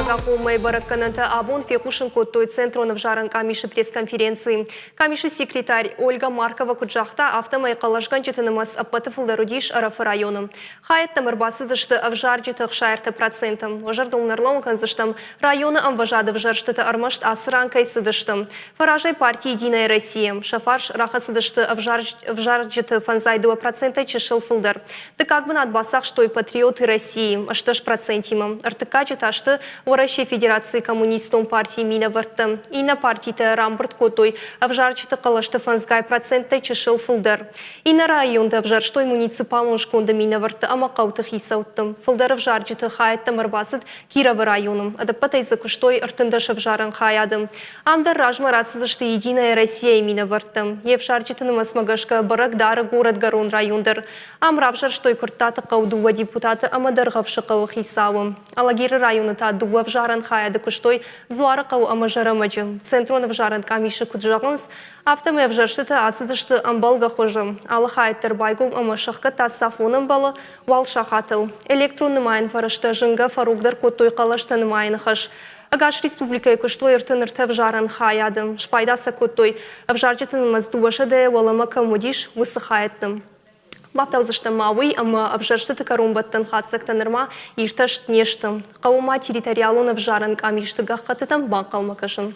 Рагагъоммӕйы бӕрӕггӕнӕнтӕ абон фехъусын кодтой Центрон ӕвзарӕн къамисы пресс-конференцийы. Къамисы секретарь Ольга Маркова куыд загъта, афтӕмӕй хъӕлӕсгӕнджыты нымӕц ӕппӕты фылдӕр уыдис Ӕрӕфы районы. Хайӕдтӕм ӕрбацыдысты ӕвзарджыты 63%. Уӕ зӕрдыл нын ӕрлӕууын кӕндзыстӕм, районы ӕмвӕзады ӕвзӕрстыты ӕрмӕст ацы ран кӕй цыдысты. Фӕразӕй парти «Единая Россия». Сӕ фарс рахӕцыдысты ӕвзарджыты 52%-ӕй чысыл фылдӕр. Дыккаг бынат бацахстой «Патриоты России» 18 процентимӕ. Ӕртыккаджы та сты Уӕрӕсейы Федерацийы Коммунистон партийы минӕвӕрттӕ. Иннӕ партитӕ рамбырд кодтой ӕвзарджыты хъӕлӕсты фӕндзгай проценттӕй чысыл фылдӕр. Иннӕ районты ӕвзӕрстой муниципалон сконды минӕвӕртты ӕмӕ хъӕуты хицӕутты. Фылдӕр ӕвзарджыты хайӕдтӕм ӕрбацыд Кировы районы. Ӕдӕппӕтӕй дзы куыстой 13 ӕвзарӕн хайады. Ам дӕр размӕ рацыдысты Единая Россия-йы минӕвӕрттӕ. Йе фсарджыты нымӕцмӕ гӕсгӕ бӕрӕг дары горӕтгӕрон район дӕр. Ам равзӕрстой Куырттаты хъӕуы дыууӕ депутаты ӕмӕ Дӕргъӕвсы хъӕуы хицауы. Алагиры районы та дыууӕ ӕвзарӕн хайады куыстой Дзуарыхъӕу ӕмӕ Зӕрӕмӕджы. Центрон ӕвзарӕн къамисы куыд зӕгъынц, афтӕмӕй ӕвзӕрстытӕ ацыдысты ӕмбӕлгӕ хуызы. Алы хайад дӕр байгом ӕмӕ сӕхгӕдта цы афон ӕмбӕлы, уал сахатыл. Электрон нымайӕн фӕрӕзтӕ зынгӕ фӕрогдӕр кодтой хъӕлӕстӕ нымайыны хӕс. Ӕгас республикӕйы куыстой 33 ӕвзарӕн хайады. Спайда сӕ кодтой, ӕвзарджыты нымӕц 200 уӕлӕмӕ кӕм уыдис, уыцы хайӕдты. Бафтаудзыстӕм ма уый, ӕмӕ ӕвзӕрстыты кӕронбӕттӕн хатдзӕгтӕ нырма иртӕст не сты. Хъӕуы ма территориалон ӕвзарӕн къамисты гӕххӕттытӕм банхъӕлмӕ кӕсын.